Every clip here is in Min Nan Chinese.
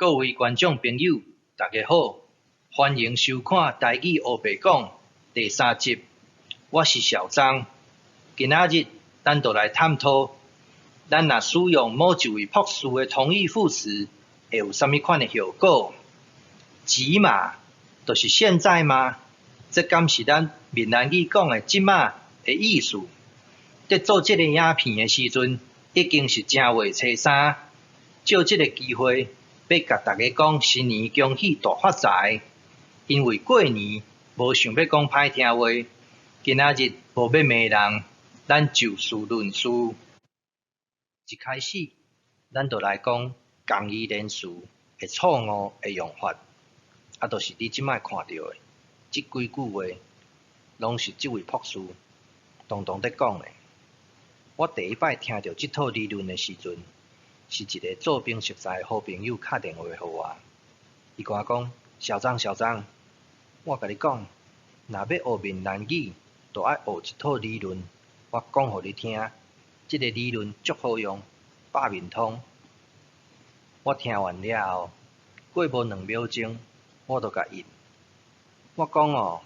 各位觀眾朋友，大家好，歡迎收看《台語烏白講》第三集，我是小張。今仔日咱就來探討，咱若使用某一位博士的同義副詞，會有啥物款的效果？這馬就是現在嗎？這敢是咱閩南語講的這馬的意思？佇做這个影片的時陣，已經是正月初三，藉這个機會，欲共大家講新年恭喜大發財。因為過年無想欲講歹聽話，今仔日無欲罵人，咱就事論事。一開始，咱就來講同義連詞的錯誤的用法，啊，就是你這擺看著的這幾句話，攏是這位博士常常佇講的。我第一擺聽著這套理論的時陣，是一个做兵熟似的好朋友敲電話予我，伊共我講：小張，小張，我共你講，若欲學閩南語，就愛學一套理論，我講予你聽，這个理論足好用，百面通。我聽完了後，過無2秒鐘，我就共應。我講哦，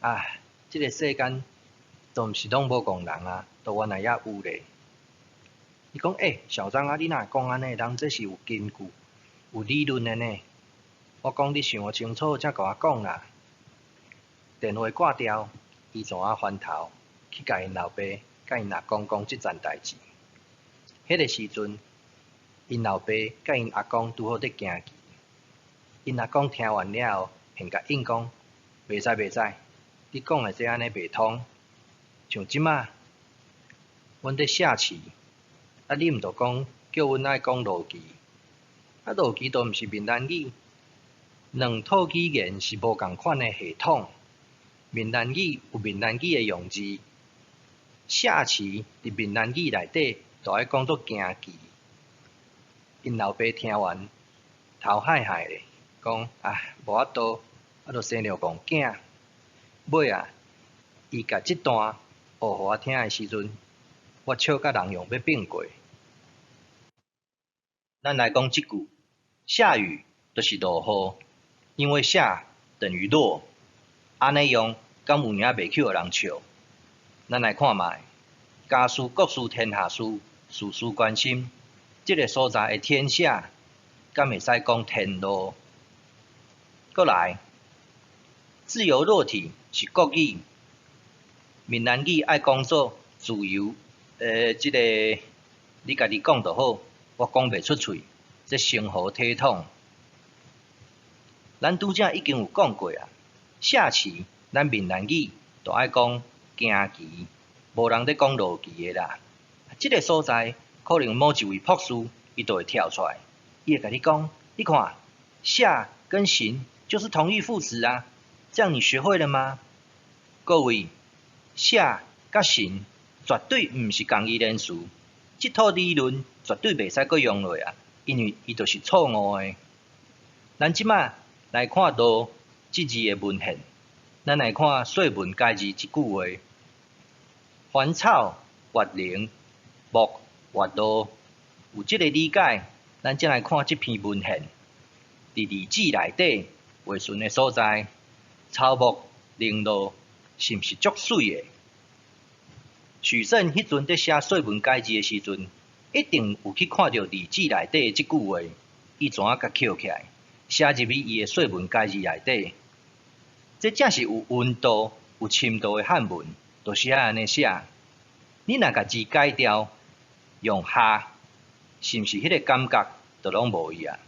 啊，這个世間都毋是攏無戇人啊，都原來也有咧。伊講：欸，小張啊，你哪會講按呢？人這是有根據、有理論的呢。我講你想清楚才共我講啦。電話掛掉，伊怎仔翻頭去共𪜶老爸、佮𪜶阿公講這層代誌。彼个時陣，𪜶老爸佮𪜶阿公拄好佇行棋。𪜶阿公聽完了後，現共應講：袂使袂使，你講的這按呢袂通。像這馬，阮佇下棋。啊！你毋著講叫阮愛講落棋，啊落棋都毋是閩南語，兩套語言是無仝款的系統。閩南語有閩南語的用字，下棋佇閩南語內底就愛講做行棋。𪜶老爸聽完，頭害害咧，講啊無法度，啊就生著戇囝。尾仔，伊共這段學予我聽的時陣，我笑甲人用欲變過。咱來講這句，下雨就是落雨，因為下等於落，按呢用，敢有影袂去予人笑？咱來看覓，家事國事天下事，事事關心。這个所在的天下，敢會使講天落？閣來，自由落體是國語，閩南語愛講做自由，這个你家己講就好。我講袂出喙，這成何體統？咱拄才已經有講過啊，下棋咱閩南語就愛講行棋，無人咧講落棋的啦。這个所在可能某一位博士，伊就會跳出來，伊會共你講：你看，下跟行就是同義副詞啊，這樣你學會了嗎？各位，下佮行絕對毋是仝義連詞，這套理論絕對袂使閣用落啊，因為伊就是錯誤的。咱這馬來看落這字的文獻，咱來看《說文解字》這句話：凡草月靈，木月露。有這个理解，咱才來看這篇文獻。佇例子內底畫順的所在，草木靈露是毋是足媠的？許慎彼陣佇寫《說文解字》的時陣，一定有去看著例子內底的這句話，伊怎仔共抾起來，寫入去伊的《說文解字》內底。這才是有溫度、有深度的漢文，就是愛按呢寫。你若共字改掉，用下，是毋是彼个感覺就攏無去啊？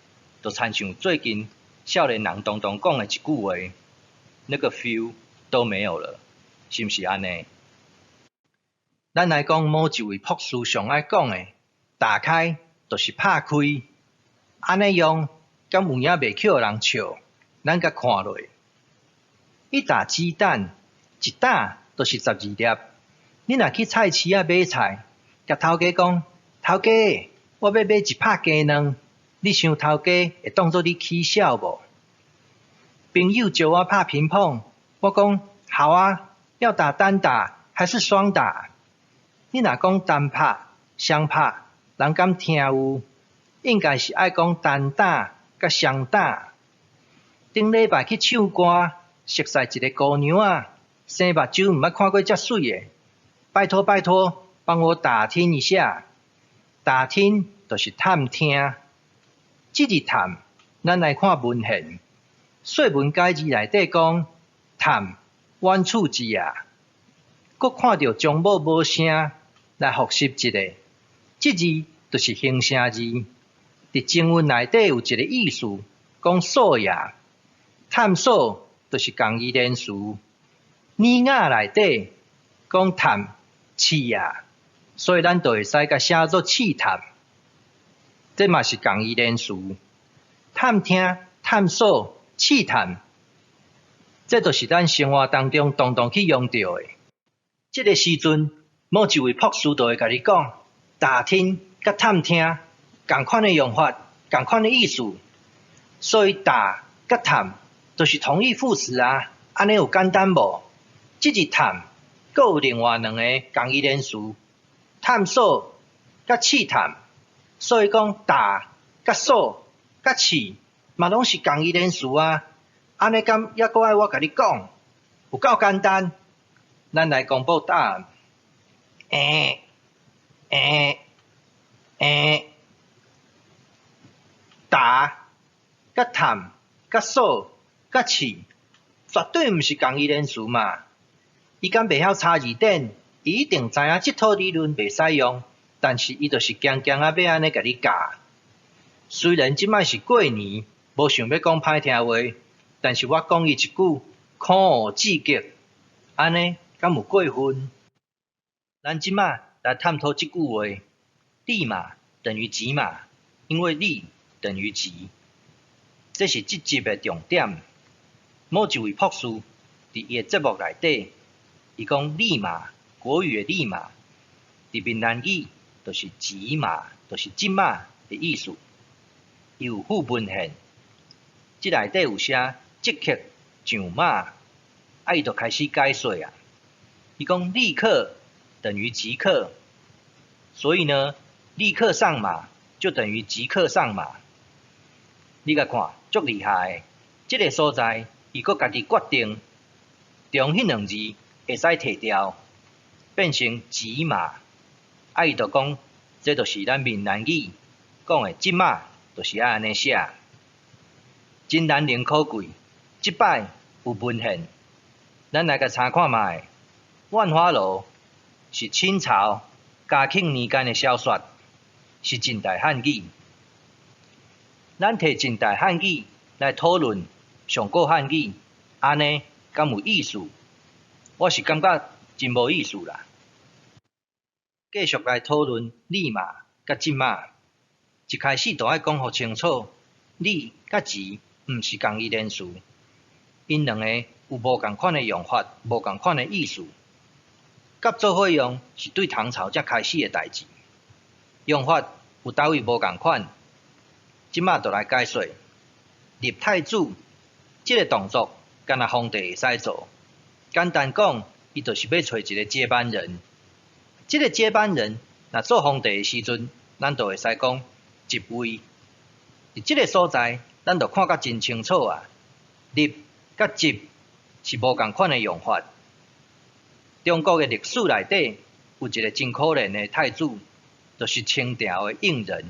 就親像最近少年人常常講的一句話，那個 feel 都沒有了，是毋是按呢？咱來講某一位博士上愛講的，打開就是拍開，按呢用，敢有影袂去予人笑？咱共看落，一打雞蛋，一打就是12粒。你若去菜市仔買菜，共頭家講，頭家，我欲買一拍雞卵，你想頭家會當做你起痟無？朋友招我拍乒乓，我講好啊，要打單打還是雙打？你若講單拍、雙拍，人敢聽有？應該是愛講單打佮雙膽。頂禮拜去唱歌，熟似一個姑娘仔，生目睭毋捌看過遮媠的。拜託拜託，幫我打聽一下。打聽就是探聽。這字探，咱來看文獻，《說文解字》內底講探遠處字啊。閣看著張某無聲，來複習一下。這字就是形聲字。佇中文內底有一个意思，講索也，探索就是仝義連詞。爾雅內底講探試啊，所以咱就會使共寫做試探。這嘛是仝義連詞。探聽、探索、試探，這就是咱生活當中常常去用著的。這个時陣，某一位博士就會共你講，打聽佮探聽仝款的用法，仝款的意思，所以打佮探就是同義副詞啊，按呢有簡單無？這字探，閣有另外兩个仝義連詞，探索佮試探，所以講打佮索佮試嘛攏是仝義連詞啊，按呢敢猶閣愛我共你講？有夠簡單，咱來公布答案。欸欸欸，打佮探佮索佮試，絕對毋是仝義連詞嘛！伊敢袂曉查字典？伊一定知影這套理論袂使用，但是伊就是強強仔欲按呢共你教。雖然這擺是過年，無想欲講歹聽話，但是我講伊一句，可惡至極，按呢敢有過分？咱這擺來探討這句話：立馬等於即馬，因為立等於即。這是這集的重點。某一位博士佇伊的節目內底，伊講立馬，國語的立馬，佇閩南語就是即馬，就是這馬的意思。伊有附文獻，這內底有寫即刻上馬，啊，伊就開始解說啊。伊講立刻等於即刻，所以呢，立刻上馬就等於即刻上馬。你共看，足厲害的！這个所在，伊閣家己決定，將彼兩字會使提掉，變成即馬。啊，伊就講，這就是咱閩南語講的這馬，就是愛按呢寫。真難能可貴，這擺有文獻，咱來共查看覓。《萬花樓》是清朝嘉慶年間的小說，是近代漢語。咱提近代漢語來討論上古漢語，按呢敢有意思？我是感覺真無意思啦。繼續來討論立馬佮這馬。一開始就愛講予清楚，立佮即毋是仝義連詞，𪜶兩個有無仝款的用法，無仝款的意思。佮做伙用是對唐朝才開始的代誌，用法有佗位無仝款。這馬就來解說，立太子這个動作，干焦皇帝會使做。簡單講，伊就是欲揣一个接班人。這个接班人若做皇帝的時陣，咱就會使講即位。佇這个所在，咱就看甲真清楚啊！立佮即是無仝款的用法。中國的歷史內底有一个真可憐的太子，就是清朝的胤禛。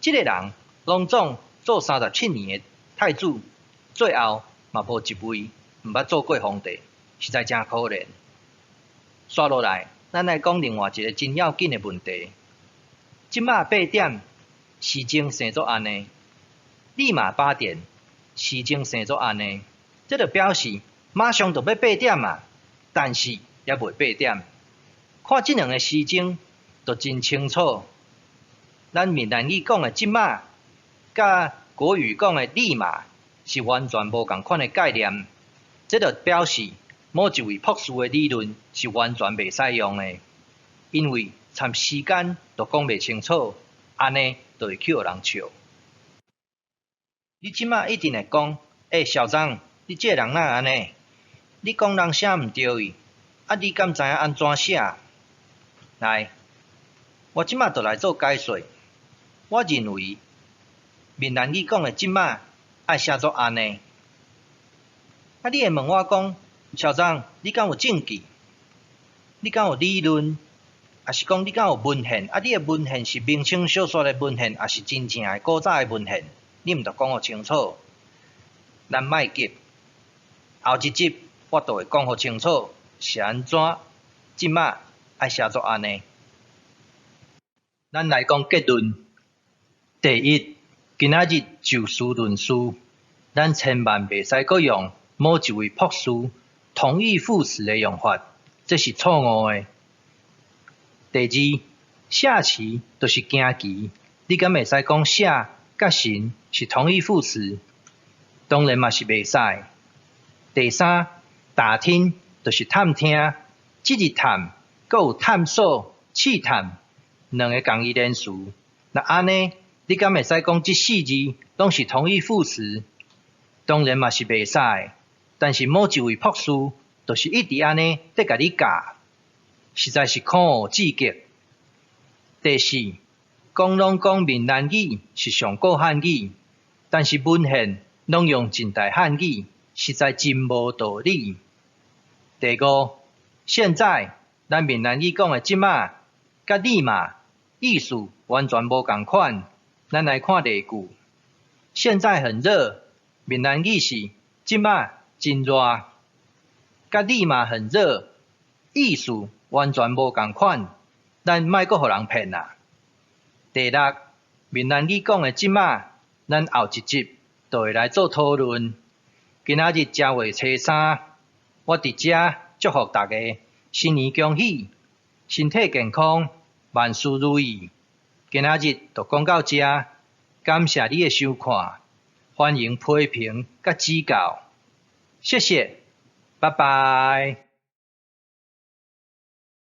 這个人攏總做37年的太子，最後嘛無即位，毋捌做過皇帝，實在誠可憐。紲落來，咱來講另外一个真要緊的問題。這馬八點時鐘生做按呢，立馬八點時鐘生做按呢，這就表示馬上就欲八點啊，但是猶未八點。看這兩个時鐘就真清楚。咱閩南語講的這馬，佮國語講的立馬是完全無仝款的概念。這就表示某一位博士的理論是完全袂使用的，因為參時間都講袂清楚，按呢就會去予人笑。你這馬一定會講，欸，小張，你這个人哪會按呢？你講人寫毋對去，啊你敢知影按怎寫？來，我這馬就來做解說。我認為閩南語講的這馬愛寫做按呢？啊，你會問我講，校長，你敢有證據？你敢有理論？抑是講你敢有文獻？啊，你的文獻是明清小說的文獻，抑是真正的古早的文獻？你毋著講予清楚。咱莫急，後一集我就會講予清楚是按怎，這馬愛寫做按呢。咱來講結論。第一，今仔日就事論事，咱千萬袂使閣用某一位博士同義副詞的用法，這是錯誤的。第二，社旗就是行旗，你敢會使講社佮神是同義副詞？當然嘛是袂使。第三，打聽就是探聽，這個探閣有探索、試探兩个仝義連詞。若按呢，你敢會使講這四字攏是同義副詞？當然嘛是袂使。但是某一位博士就是一直按呢佇共你教，實在是可惡至極。第四，講攏講閩南語是上古漢語，但是文獻攏用近代漢語，實在真無道理。第五，現在咱閩南語講的這馬佮你媽意思完全無仝款。咱來看例句：現在很熱，閩南語是這馬真熱，佮你媽很熱，意思完全無仝款。咱莫閣予人騙啦。第六，閩南語講的這馬，咱後一集就會來做討論。今仔日正月初三，我佇遮祝福大家新年恭喜，身體健康，萬事如意。今仔日就講到遮，感謝你的收看，歡迎批評佮指教，謝謝，拜拜。